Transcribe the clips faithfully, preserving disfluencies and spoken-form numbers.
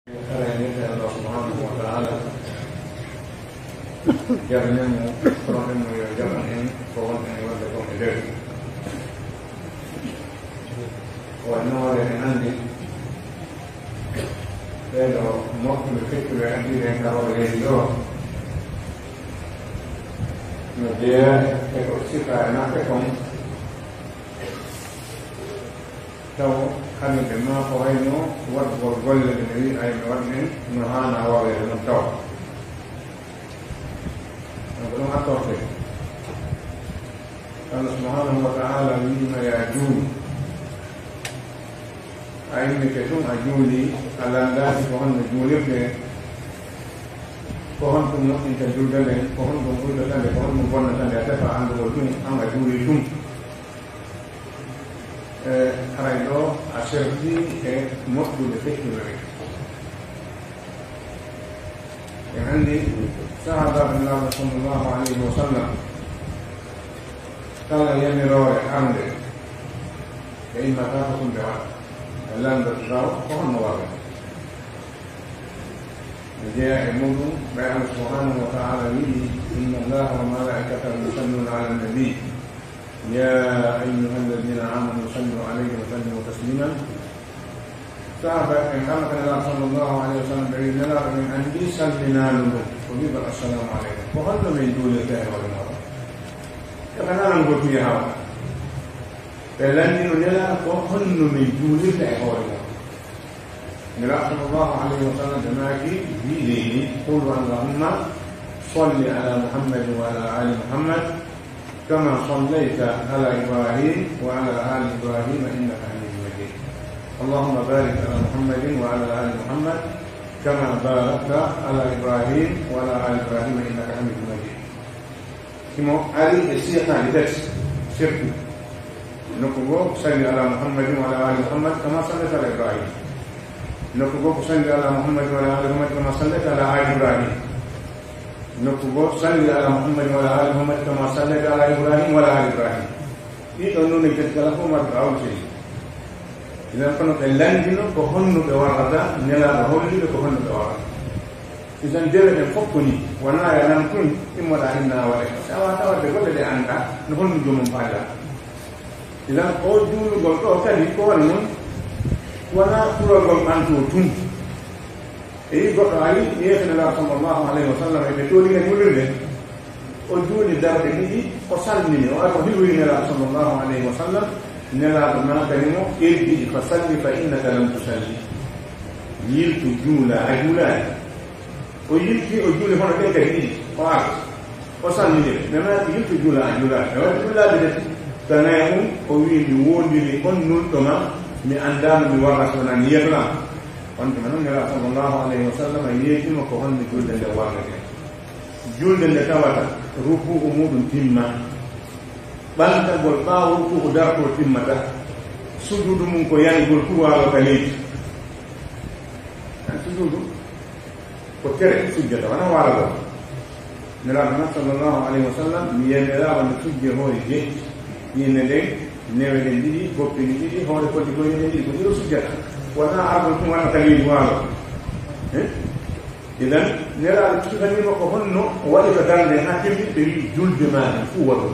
Haray nirde Allah subhanahu wa ta'ala, jarnen mo, ronden mo yo jaɓan en ko wonɗen e waɗde kon e nder. Wonno eɗen anndi ɓeeɗo moƴƴuɓe feccuɓe addiiɓe en ka hoore leydi o, no jeyaa e ko sifaa e maɓɓe kon. Taw hannde maa ko wayno waɗgol golle ɗe ɓe wi'i ay ɓe waɗ ɗen no haana waweede non taw. Donc ɗum attorte. Allah subhanahu wa ta'ala wi'ima ya juul. A immike tun a juuli, a landaaki ko honno juulirte, ko honɗum moƴƴinta julde nden, ko honɗum ɓuydata nde, ko honɗum bonnata nde, a tefa anndugol ɗum, an a juuli tun. E haray ɗo a serti e moƴƴude feƴƴude ɓe. En anndi sahaabaaɓe Nulaaɗo sallallahu alayhi wa sallam, kala yamiroore arnde, ɓe immata ko ɗum ɓe waɗa. Ɓe lanndata taw ko honno waɗa. Ɓe jeya e muɗum, ɓe Allah subhanahu wa ta'ala wi'i, inna Allaha wa malaikatahu yusalluna ala nabi. Ya ayyuha alladhina amanu sallu alayhi wa sallimu taslima. Sahaaba en kala ka Nelaaɗo sallallahu alayhi wa sallam ɓe wi'i, Nelaaɗo men anndi salminaandu ndun, ko wi'ugol assalamu alaykum. Ko honno men juulirta e hoore mooɗon? Ɓe ka nanangol tun yahawa. Ɓe lanndino Nelaaɗo ko honno men juulirta e hoore mooɗon. Nelaaɗo sallallahu alayhi wa sallam ɓe maaki, wi'i leydi, qulu allahumma salli ala Muhammadin wa ala ali Muhammad, كما صليت على إبراهيم وعلى آل إبراهيم إنك حميد مجيد. اللهم بارك على محمد وعلى آل محمد كما باركت على إبراهيم وعلى آل إبراهيم إنك حميد مجيد. Himo ari e siyataaji tati, sirku. Nokku goo, salli ala Muhammadin wa ala ali Muhammad kama sallaita ala Ibrahim. Nokku goo ko salli ala Muhammadin wa ala ali Muhammad kama sallaita ala ali Ibrahim. Nokku goo, salli ala Muhammadin wa ala ali Muhammad kama sallaita ala Ibrahim wa ala ali Ibrahim. Ɗii ɗoo noon e tati kala fof marɗo awdi seni. Idan kono ɓe lanndino ko honno ɓe warrata, Nelaaɗo holli ɓe ko honno ɓe warrata. Idan dewe ɗen fof ko nii, wonaa yo nan tun immoɗaa inna waɗe. Tawa tawa de golle ɗe anndaa no honno joomum faada. Idan o juulugol ɗo kadi ko wano non, wonaa kulagol ɓanto tun. E yi goɗɗo ari yeeso Nelaaɗo sallallahu alayhi wa sallam, e ɓe tooli e julirde. O juuli darɗe ɗiɗi, o salmini, o ari o hiwiri Nelaaɗo sallallahu alayhi wa sallam. Nelaaɗo naatani mo, irji fa salli fa innaka lam tusalli. Yiltu juula, a juulaani. O yilti, o juuli hono ɓen kadi ɗiɗi, o arti. O salmini ɓe. Ɓe maaki, yiltu juula, a juulaani. Ɓe waɗi juulaaɓe tati. Tanaya mum, o wi'i, mi woondiri on nulɗo ma, mi anndaano mi warra so wonaa mi yeeto lam. On tuma noon Nelaaɗo sallallahu alayhi wa sallam yeetima ko honno julde nde warrete. Julde nde tawata rukuu'u muuɗum timma. Ɓantagol ɓaawo rukuu'u dartoo timmata. Sujuudu mum ko yanigol tun waalo ka leydi. Sujuudu ko tere sujjata, wonaa waalagol. Nelaaɗo men sallallahu alayhi wa sallam, mi yamiraama mi sujja hoore jeɗɗi. Ɲiiɲe ɗen, newe ɗen ɗiɗi, boppi ɗin ɗiɗi, hoore kolli koyɗe ɗen ɗiɗi, ko ɗi o sujjata. Wonaa argol tun waɗa ka leydi waalo. Eh? Idan, Nelaaɗo sifaniima ko honno o waɗi ko darnde haa timmi, ɓe wi'i julde maa nde fuu waɗu.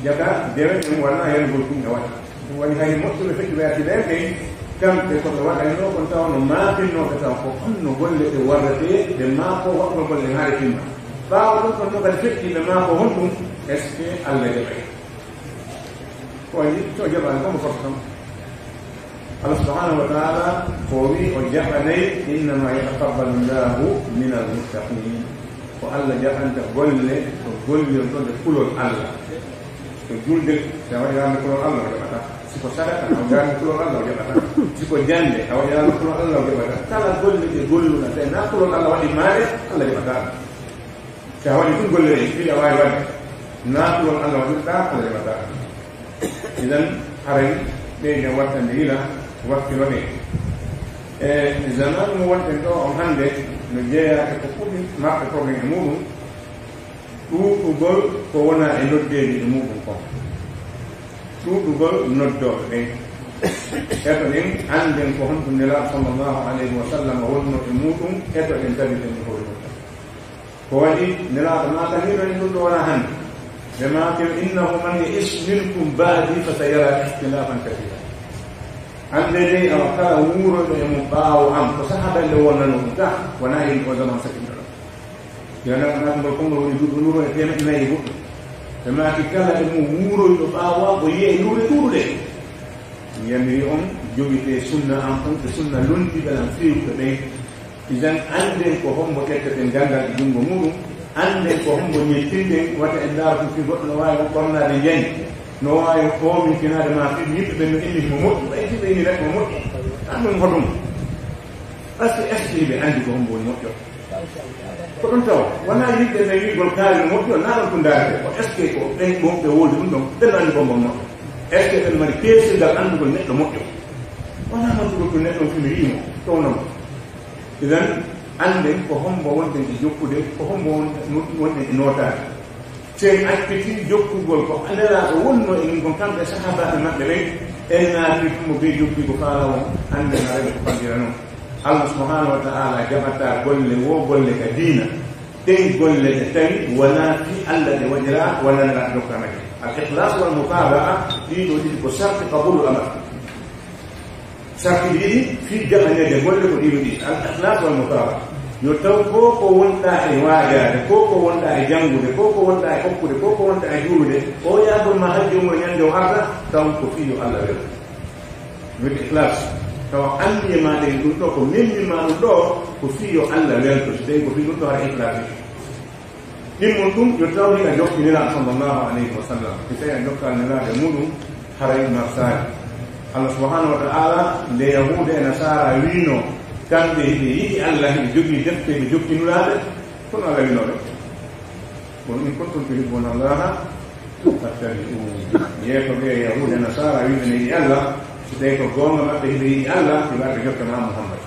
Jaka dewe ɗum wonaa yanugol tun e waɗa. Ɗum waɗi hay moƴƴuɓe feƴƴuɓe arti ɓen ɓen, kamɓe ko ɓe waɗaynoo kon tawa no maakinnooɓe tawa ko honno golle ɗe warretee, ɓe maako waɗugol golle ɗen haa ɗe timma. Ɓaawo ɗum kon no kadi feƴƴi ɓe maako honɗum, est-ce que Alla jaɓay? Ko waɗi so jaɓaani ko mo foti kam. Allah subhanahu wa ta'ala ko o wi'i o jaɓanay, innama yataqabbalu Allahu minal muttaqin. Ko Allah jaɓanta golle ko gollirɗo nde kulol Allah. So julde, si a waɗiraama kulol Allah, o jaɓata. Si ko sadaka, a waɗiraama kulol Allah, o jaɓata. Si ko jannde, a waɗiraama kulol Allah, o jaɓata. Kala golle ɗe golluɗaa, tawi na kulol Allah waɗi maaɗe, Allah jaɓata. Si a waɗi ɗum golle ɗe, ɗiɗi a waawi waɗde, na kulol Allah waɗirɗaa, Allah jaɓata. Idan, haray, ɓeyden wattande yila, wakkilo ɗe. E zaman mo wonɗen ɗo on hannde, no jeeyaa e ko ɓuri marɓe problème e muɗum, ɗuuɗugol ko wonaa e noddeeli e muɗum kon. Ɗuuɗugol noddooɓe ɓen. Eto ɗen annden ko honɗum Nelaaɗo sallallahu alayhi wa sallam wonno e muuɗum, eto ɗen tabiten e hoore muɗum. Ko waɗi Nelaaɗo maakaniiɗo en ɗum ɗo wonaa hannde. Ɓe maaki, "Innahu man ya'ish minkum ba'di fa sayara ikhtilafan kathira." Annde dey awa kala wuuroyɗo e mum ɓaawo am, ko sahaaba en ɓe wonnano ɗum ka, wonaa en o zaman sakinɗo ɗo. Yo nan naatugol konngol woni duuɓi nuro e teemeɗɗe nayi e goɗɗum. Ɓe maaki kala e mum wuuroyɗo ɓaawo am, o yi'ay luure ɗuuɗuɗe. Mi yamiri on, jogitee sunna am on e sunna londiɓe lan feewuɓe ɓen. Idan, annden ko hombo ƴetteten ganndal e junngo muuɗum, annden ko hombo ñettinten, wata en ndaaru ɗum fii goɗɗo no waawi on ɓornaade njañ, no waawi on oominkinaade maa fii yimɓe ɓen no inni himo moƴƴi, ɓay yimɓe inni neɗɗo mo moƴƴi. Anndum hoɗum. Parce que est-ce que hiɓe anndi ko hombo woni moƴƴo? Ko ɗum tawa, wonaa yimɓe ɓe wi'ugol kaari no moƴƴo, naa ɗon ɗum ndaarete. Ko est-ce que ko ɓen wonɓe wowlude ɗum ɗon, ɓen no anndi ko hombo moƴƴo? Est-ce que ɓen mari peesirgal anndugol neɗɗo moƴƴo? Wonaa noddugol ɗum neɗɗo on fii mi wi'i mo, towno mo. Idan, annden ko hombo wonɗen e jokkude, ko hombo won-, wonɗen e nootaade. Si en acciti jokkugol ko Nelaaɗo wonnoo e mum kon, kamɓe sahaabaaɓe maɓɓe ɓen, en naati ɗum mo ɓe jokki ko faala on, annden haray ko fallira non. Allah subhanahu wa ta'ala jaɓataa golle woo golle ka diina. Ɗen golle ɗe tawi wonaa fii Allah ɗe waɗiraa, wonaa Nelaaɗo jokkanake. Al ikhlas wal mutaba'a, ɗii ɗoo ɗiɗi ko sarti qabulu amal. Sarti ɗiɗi fii jaɓaneede golle ko ɗii ɗoo ɗiɗi. Al ikhlas wal mutaba'a. Yo taw ko ko wonɗaa e waajaade, ko ko wonɗaa e janngude, ko ko wonɗaa e hokkude, ko ko wonɗaa e juulude, o yaagol ma hajji umra ñande o arta, taw ko fii yo Allah welo. Wiyete ikhlas. Tawa anniye maa ɗen ɗum ɗoo, ko memmi maa ɗum ɗoo, ko fii yo Allah welto, si tawi ko fii ɗum ɗoo hara ikhlas. Ɗimmon ɗum, yo taw hiɗa jokki Nelaaɗo sallallahu alayhi wa sallam. Si tawi a jokkaali Nelaaɗo e muuɗum, haray marsaali. Allah subhanahu wa ta'ala, nde Yahuuda e Nasaara wiino, kamɓe hiɓe yiɗi Allah, hiɓe jogii defte, hiɓe jokki Nulaaɓe, kono Allah wiino ɓe, "Qul in kuntum tuhibbuna Allaha fattabi'uni." Yeeto ɓe Yahuuda e Nasaara wiɓe ne yiɗi Allah, si tawi ko goonga maɓɓe hiɓe yiɗi Allah, hiɓe arɓe jokke ma Muhammad.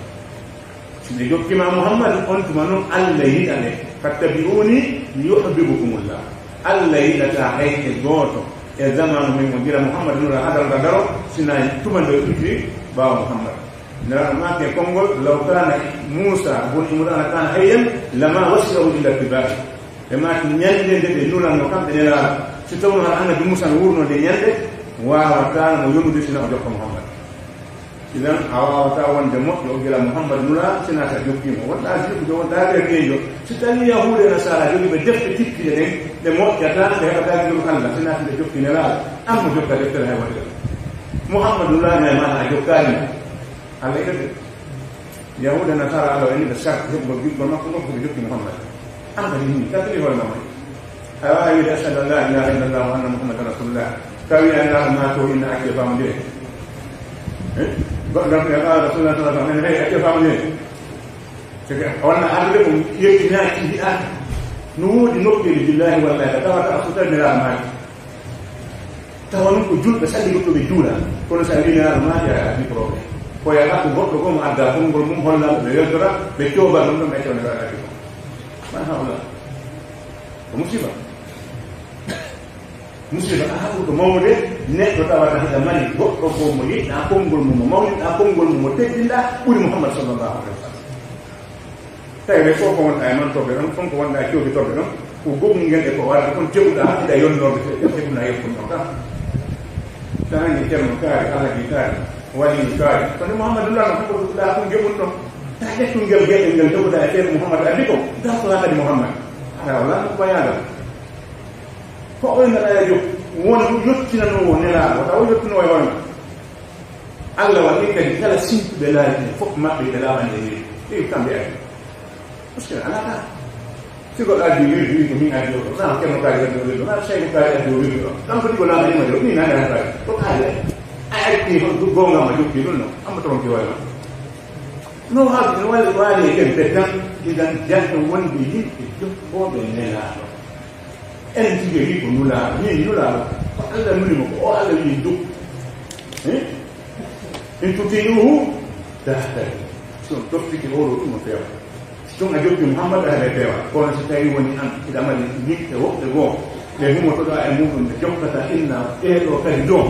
Si ɓe jokki ma Muhammad, on tuma non Allah yiɗa ɓe. "Fattabi'uni yuhbibkumullah." Allah yiɗataa hay e gooto e zamanu men o gila Muhammad nura hadal nga daro, sina tuma nde o itti ɓaawo Muhammad. Nelaaɗo maaki e konngol, "Law kana Musa bun Imrana kana hayyan, lama wasi'ahu illa ittiba'i." Ɓe maaki ñande nde ɓe nulanno kamɓe Nelaaɗo, si tawno hara annabi Musa no wuurno nde ñande, waawataa mo yonude sina o jokka Muhammad. Idan, a waawataa wonde moƴƴo gila Muhammad nula, sina sa jokki mo. Wonɗaa juɗɗo, wonɗaa derkeejo. Si tawii Yahuuda e Nasaara jogiiɓe defte tippiɗe ɗen, ɓe moƴƴataa, ɓe heɓataa giɗol Allah, sina si ɓe jokki Nelaaɗo. An mo jokka deftere hay wonde. Muhammad nula, ñaamaana a jokkaani mo. Allah e defte. Yahuuda e Nasaara, Allah waɗani ɓe sarti heɓugol giɗgol makko ngol, ko ɓe jokki Muhammad. An kadi ni, ka fili hoore ma moƴƴi. A waawaa wiide, "Ashhadu an laa ilaaha illallah wa anna Muhammadan rasulullah." Tawi a wi'aa, "Naa ma to inna acce faamu nde." Eh? Goɗɗo ɗon wi'a, "Qala rasulullah sallallahu alaihi wasallam." Hey, acce faamu nde. C'est que a wonna arde ko yettinaaki, yi'aaka. No woodi nokkeeli, billahi wallahi, ka tawata a fotai Nelaaɗo maaki. Tawa non ko julɓe salli goɗɗo ɓe juula. Kono so a wi'i Nelaaɗo maaki, a addi problème. Ko yaha ko goɗɗo goo mo adda konngol mum, holla ɓe weltora, ɓe cooba ɗum ɗon, ɓe cewna ɓe addi ko. Man haula. Ko musiba. Musiba, a haɓu ko mawde, neɗɗo tawata hiɗa mari goɗɗo ko mo yiɗɗa konngol mum, mo mawniɗa konngol mum, mo teddinɗa, ɓuri Muhammad sallallahu alaihi wasallam. Tawi fof ko wonɗa e mantooɓe ɗon, fof ko wonɗa e cooditooɓe ɗon, ko gomungel e ko waɗa kon, teɓuɗa hiɗa yonnorde, teɓuɗa yettun ɗon kam. Tan anndi Ceerno kaari, Alhaji kaari, Waliyu kaari. Kono Muhammadu Lano, ko ɗa kon geɓun ɗon. Ta ƴettun ngel geɗel ngel jogoɗa e Ceerno Muhammadu addi ko, dartoɗa kadi Muhammad. Aɗa wala ko bayagal. Ko o inna ɗaya jok, wona ɗum yottinanoowo Nelaaɗo, wata o yottinoo e hoore ma. Allah waɗi kadi kala sintuɓe laabi ɗin fof maɓɓe ɓe laaɓani e weeyo. Ɓe kamɓe ari. Parce que alaa ka. Si goɗɗo addi wirdu, wi ko min addi o ɗo. Naa Ceerno kaari addi o wirdu. Naa Seyku kaari addi o wirdu ɗo. Kanko ɗi ko laaɓanima de, o ni nani an kaari. Ko kaari ay. A acci hon goonga ma jokki ɗum no. Amma toon ki wayma. No haaɓi, no waɗi waali e ken ɓe tan, idan janto wonde yimɓe jokkooɓe Nelaaɗo. Enen tigi wi ko nulaaɗo, min nulaaɗo, ko Allah nuli mo, ko o Allah wi jokku. Eh? In tuti'uhu tahtadu. Si on toppike oɗo ɗum no feewa. Si tun a jokki Muhammad, a heɓay feewa. Kono si tawi woni an, hiɗa mari niɓɓe woɓɓe goo, ɓe humotoɗa e muɗum, ɓe jokkata inna, ɓee ɗo kadi doon.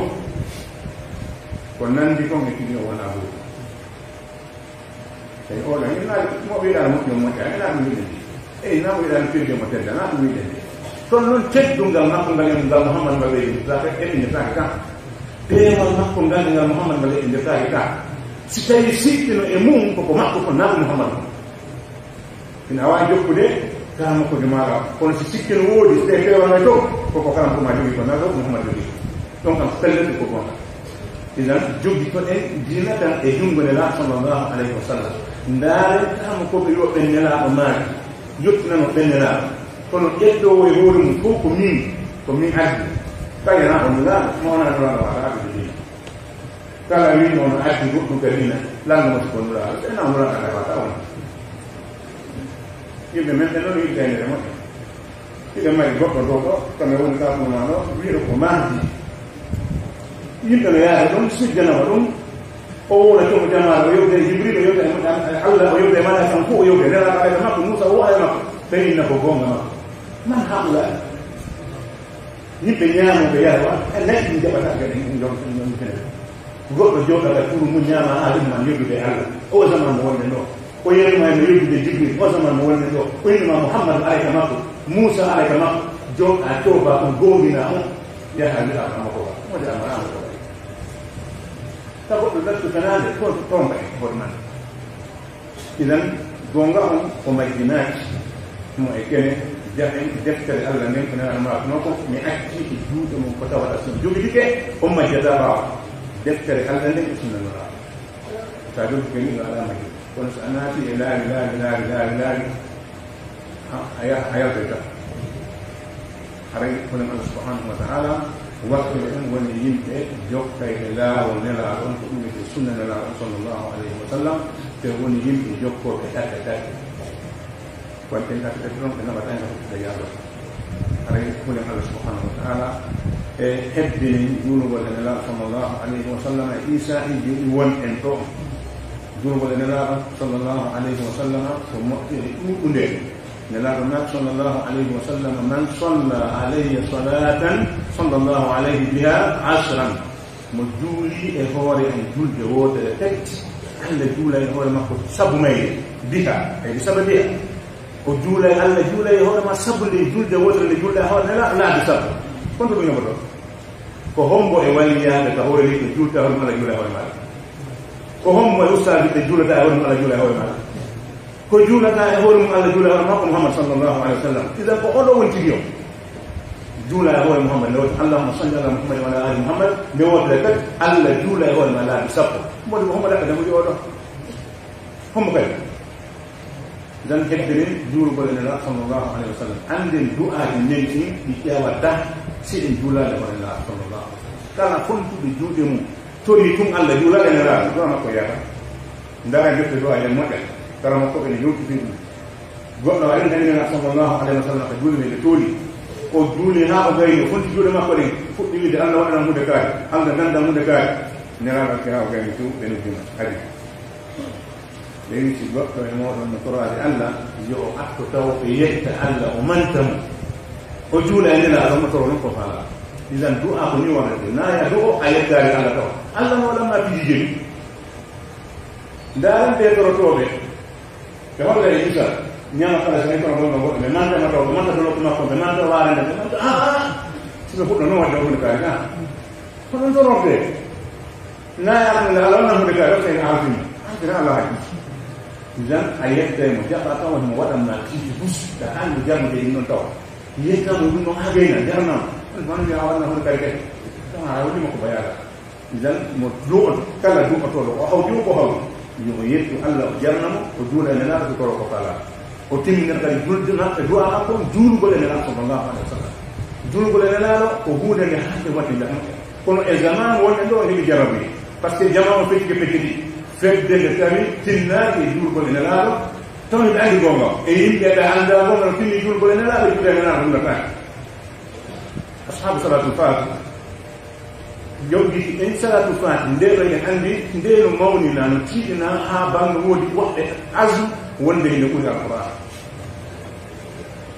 Ko nanndi kon e tigi o wonaa gootum. Tawi oɗo, ina mo wiɗaano moƴƴo moƴƴa, ina ɗum wiɗen. Eyi, na mo wiɗaano tedde mo tedda, na ɗum wiɗen. Kono noon teddungal makko ngal e ngal Muhammad ngal ɓeydi, sa ko ɓe ɓeydi sa ka. Peewal makko ngal e ngal Muhammad ngal ɓeydi sa ka. Si tawi sikkino e mum, ko ko makko ko naaɓe Muhammad. Ina waawi jokkude karamokoojo maaɗa. Kono si sikke no woodi, so tawii peewal no e dow, ko ko karamokoojo maa jogii, ko naaɗo Muhammad jogii. Ɗon kam, pellet ko gonga. Idan, jogitoɗen diina kan e junngo Nelaaɗo sallallahu alayhi wa sallam. Ndaaren karamokooɓe yo ɓen Nelaaɗo maaki, yottinano ɓen Nelaaɗo. Kono ƴettoowo e hoore mum fof ko min, ko min addi. Tawi na o Nelaaɗo, mo wonaa Nelaaɗo, wata addude diina. Kala winnoo no addi goɗɗum kadi ina lannduma si ko nulaaɗo, so ina nulaaɗo kadi wata on. Yimɓe men ɓe noon yiɗde e nder moƴƴo. Hiɗen mari goɗɗo ɗo ɗo, kamɓe woni ka ɗum maa ɗo, wi'o ko mahdi. Yimɓe no yaade ɗum, sujjanama ɗum, o wowla joom jamaare, o yewta e Jibril, o yewta e Allah, o yewta e malaaka en fof, o yewta e Nelaaɗo, alayka makko, Muusa, o waɗa e makko. Ɓe inna ko goonga makko. Man haɓulaani. Yimɓe ñaamooɓe yara wa, hay nayi ɗum jaɓata kadi ɗum ɗon ɗum ɗon kene. Goɗɗo jooɗata kuru mum ñaama haa ɗum man yeddude e Allah. O zaman mo wonde ɗo. O yerima e no yeddude Jibril. O zaman mo wonde ɗo. O innama Muhammad alayka makko. Muusa alayka makko. Jooɗa cooba on goonginaa on. Yaha wi'a ko amako ba. Mo de amara amako ba. Ka goɗɗo lattu kanaade ko toon kay hoore man. Idan, goonga on o majjinaaki mo e kene, jahen deftere Allah nden ko nana maatuno ko mi acci e juuɗe mum ko tawata so jogitike, on majjata ɓaawo. Deftere Allah nden ko sunna Nulaaɗo. Sa jogitike ni, no alaa majji. Kono so a naati e laawi, laawi, laawi, laawi, laawi, a, a ya-, a yaltoyta. Haray kono Allah subhanahu wa ta'ala wakkile en woni yimɓe jokkayɓe laawol Nelaaɗo on, ko ɗum wiyetee sunna Nelaaɗo on sallallahu alayhi wa sallam, ɓe woni yimɓe jokkooɓe ɗaɓɓe ɗaɓɓe. Kono ɓen ɗaɓɓe ɗaɓɓe ɗon ɓe naɓata hen ko ɓe yaadata. Haray kono Allah subhanahu wa ta'ala e hebbini juulugol e Nelaaɗo sallallahu alayhi wa sallam e Iisa e joɗi won en ɗo. Juulugol e Nelaaɗo sallallahu alayhi wa sallam ko moƴƴere ɗuuɗunde. Nelaaɗo maaki sallallahu alayhi wa sallam, "Man salla alayya salatan, sallallahu alayhi biha ashran." Mo juuli e hoore am julde wootere pet, Allah juula e hoore makko sabu mayre. Biha, ay bi sababiha. O juula e Allah juula e hoore ma sabu nde julde wootere nde juulɗa e hoore Nelaaɗo, laabi sabu. Kono to ɗum yoɓoto. Ko hombo e waliyaaɓe ka hoore leydi ɓe juulta e hoore mum Allah juula e hoore maaɗa? Ko hombo e ustaaji ɓe juulata e hoore mum Allah juula e hoore maaɗa? Ko juulata e hoore mum Allah juula e hoore makko Muhammad sallallahu alayhi wa sallam. Idan ko oɗo woni tigi o. Juula e hoore Muhammad nde wootere, Allahumma salli ala Muhammad wa ala ali Muhammad, nde wootere kadi, Allah juula e hoore ma laabi sappo. Mboɗo ko hombo ɗaɓɓa dammuɗi oɗo? Hombo kadi? Dan hebbere juulugol e Nelaaɗo sallallahu alayhi wa sallam. Annden du'aaji men ɗin ɗi ƴeewataa si en juulaali e Nelaaɗo sallallahu alayhi wa sallam. Kala fontuɗo juuɗe mum, torii tun Allah juula e Nelaaɗo, du'aa makko yaha. Ndaara jokke du'aaji en moƴƴa. Kala makko ɓe yewtiti ɗum. Goɗɗo ari nani Nelaaɗo sallallahu alayhi wa sallam ka juulde nde tooli. O juuli haa o gayni, o fonti juuɗe makko ɗen, fuɗɗi wiide, "Allah waɗanam huunde kaari, Allah nanndam huunde kaari." Nelaaɗo ke haa o gayni tun, ɓe noddima, ari. Ɓe wi, si goɗɗo e mooɗon no tororaade Allah, yo o artu taw o yetta Allah, o manta mo. O juula e Nelaaɗo, o toro non ko faala. Idan du'aa ko ni wonata. Na ya du'o a yettaali Allah taw. Allah no waɗan ma piiji jelu. Ndaaren ɓe torotooɓe. Ɓe holla e misal. Ñama kala so en kono gonno goɗɗo. Ɓe manta ma taw, ɓe manta dolotto makko, ɓe manta waarande, ɓe manta, ah, ah. Si ɓe fuɗɗo non waɗde o hunde kaari, ah. Ko ɗum tororde. Na yaarno nde Allah wonaa huunde ka rewta en aawtino. Aawtino Allah haji. Idan a yetta mo jaɓa tawa mo waɗan ma tiji bus. Da an mo jarno de ɗum noon tawa. Yetta mo ɗum noon haa gayna jarna mo. Ɗum wano wiya a waɗna huunde kadi kadi. Tawa a woni mo ko bayaga. Idan mo du'oto kala du'otooɗo o hawti o ko hawti. Yo o yettu Allah o jarna mo o juula e Nelaaɗo ko toro ko fala. O timminir kadi julde makko e du'a makko on juulugol e Nelaaɗo sallallahu alayhi wa sallam. Juulugol e Nelaaɗo ko huunde nde hannde woni nde moƴƴa. Kono e zaman wonɗen ɗo heɓi jarabuye. Par ce que jamaa o feccike pecce ɗiɗi. Fedde nde tawi tinnaaki e juulugol e Nelaaɗo, taw hiɓe anndi goonga. E yimɓe ɓe anndaa goonga no tinni juulugol e Nelaaɗo, juulde e Nelaaɗo ɗum nataaki. Ashaabu salaatul faati. Jawdi en salaatul faati, nde ɗo en anndi, nde no mawninaa, no tiiɗinaa, haa bannge woodi woɓɓe azu wonde hino ɓuri Alqur'aan.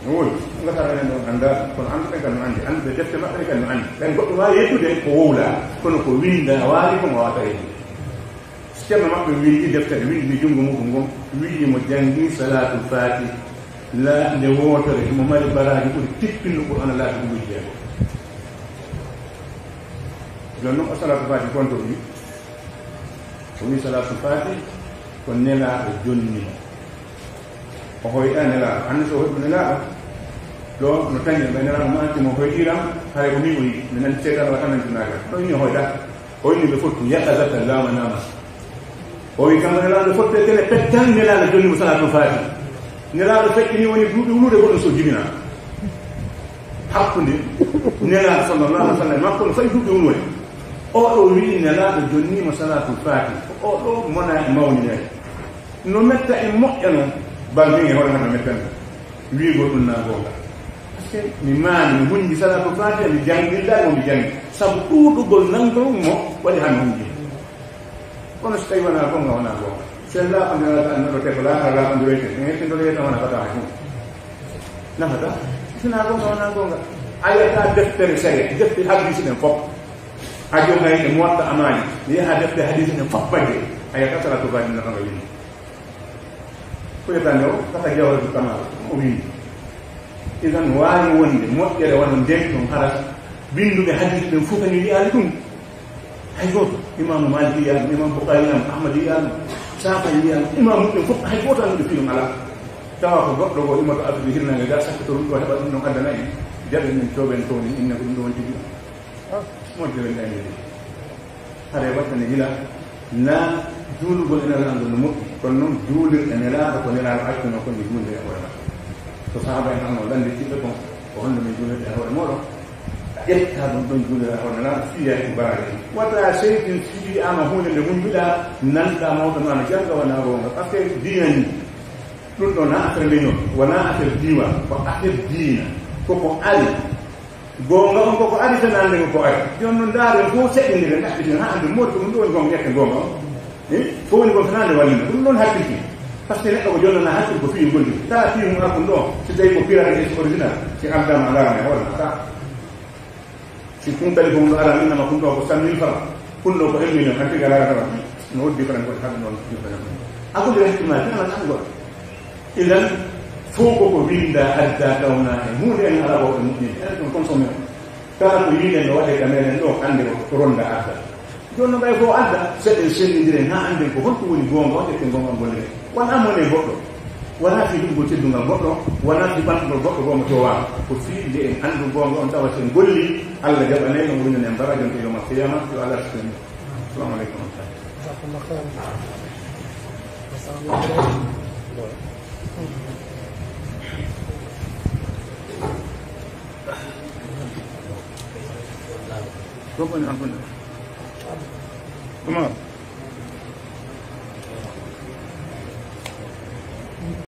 No woodi. Ngatara men ɗon annda, kono annduɓe kan no anndi, annduɓe defte maɓɓe kan no anndi. Ɓen goɗɗo waawi yeddude ko wowla, kono ko winda waali ko mo waawata yeddude. Si ceerno maɓɓe windi deftere, windi junngo muɗum ngon, wi'i mo janngi Salaatul Faati, la nde wootere, mo mari baraaji ɓuri tippinno Qur'aana laabi duuɓi jeego. Jooni noon o Salaatul Faati gonto wi, o wi Salaatul Faati ko Nelaaɗo jonni mo. O hoyɗa Nelaaɗo, anndi so o hoyɗi Nelaaɗo, ɗo no tañi ɓe Nelaaɗo maaki mo hoyɗiram, haray ko min o yiɗi, mi nani seytaane wata nantinaagal. Ɗo inni o hoyɗa. O inni ɓe fof tun, yaqazatan laa manaama. O wi kamɓe Nelaaɗo fof tun kene pettan Nelaaɗo jonni mo Salaatul Faati. Nelaaɗo feƴƴini woni duuɓi wulude goɗɗum so jibina. Hakkunde Nelaaɗo sallallahu alaihi wasallam makko no fayi duuɓi wulude. O ɗo wi'i Nelaaɗo jonni mo Salaatul Faati. O ɗo mona e mawninede. No metta e moƴƴa noon, bal min e hoore mum no mettan. Wiigol ɗum na goonga. Parce que mi maani, mi hunnji Salaatul Faatiha, mi jannginda mo, mi janngi. Sabu ɗuuɗugol nanngol mo waɗi hannde hunnji. Kono so tawi wonaa goonga, wonaa goonga. So en laaɓondiraa tan, no ɗo te ko laaɓa, laaɓondiroyte. En hettindoroyta wona fata hay huunde. Nafata? Sinaa goonga, wonaa goonga. A yiyata deftere sariya, deftere hadiisi ɗen fof. A jogay e Muwatta Maalik, mi yaha defte hadiisi ɗen fof bajje. A yiyata Salaatul Faatiha no ɗon o winndi. Ko yetande o, kata Jawharatul Kamal, o winndi. Idan waawi wonde moƴƴere wano nden ɗon hara binnduɓe hadiisi ɓen fof kañum wiyaali ɗum. Hay gooto. Imaamu Maalik wiyaali ɗum, Imaamu Bukhari wiyaali ɗum, Ahmad wiyaali ɗum, Saafa'i wiyaali ɗum, imaamu ɓen fof hay gooto annduɗo fii ɗum alaa. Tawa ko goɗɗo goo immoto Afrik hirnaange ga sakkoto ɗum ɗo heɓa ɗum ɗon addana en. Jaɓen min cooben toon en inna ko ɗum ɗo woni tigi. Moƴƴo ɓen ɗayni de. Haray wattane gila na juulugol e Nelaaɗo no moƴƴi, kono noon juulirɗe Nelaaɗo ko Nelaaɗo accuno ko nde juulde e hoore makko. So sahaaba en arno lande tiɓɓe kon, ko honno min juulirta e hoore mooɗon? Ƴetta ɗum ɗon juulira e hoore Nelaaɗo, fiyaaki ko baraaji ɗin. Wata seytin si wiyaama huunde nde hunjuɗaa, nanɗaa mawɗo ma no jannga wonaa goonga. Parce que diina ni, ɗum ɗo na affaire leñol, wonaa affaire diiwaan, ko affaire diina. Koko ari. Goonga on koko ari, fenaande ko ko ari. Jooni noon ndaaren fof seɗɗindiren, ɗaɓɓitiren haa annde moodi ko ɗum ɗo woni goonga, ƴetten goonga on. Eh? Ko woni kon fenaande wallina. Ɗum ɗoon hakkilki. Parce que neɗɗo ko jonnanaa hakkil ko fii gollirde. Kala fii mum ara ɗum ɗo, si tawii ko pirate et original, si addaama a ndaarana e hoore ma, ata. Si kun kadi ko ɗum ɗo ara, innama kun ɗo ko cent mille francs. Kun ɗo ko un million, hanti gara gara. No woddi fanan ko haɗa noon. A ko ɗum hakkil ma, fenaande an goɗɗo. Idan, fof koko winnda adda tawna e huunde en alaa wawde moƴƴinde. Enen ɗum consommé on. Kala ko yiiɗen no waɗee ka meɗen ɗo, annde ko ronda adda. Jooni no ɓay fof adda, seɗen senndindiren haa annden ko honto woni goonga, on ƴetten goonga on golle. Wonaa mone goɗɗo. Wonaa fii heɓugol teddungal goɗɗo, wonaa fii ɓantugol goɗɗo goo mo toowaama. Ko fii nde en anndu goonga on tawa sen golli, Allah jaɓanay en, o winana en baraaji on to yawmal qiyaama, yo Allah sutinen. Assalamu aleykum. Jazakumullahu khairan. Assalamu aleykum. Ɗum woni hakkunde. Umar.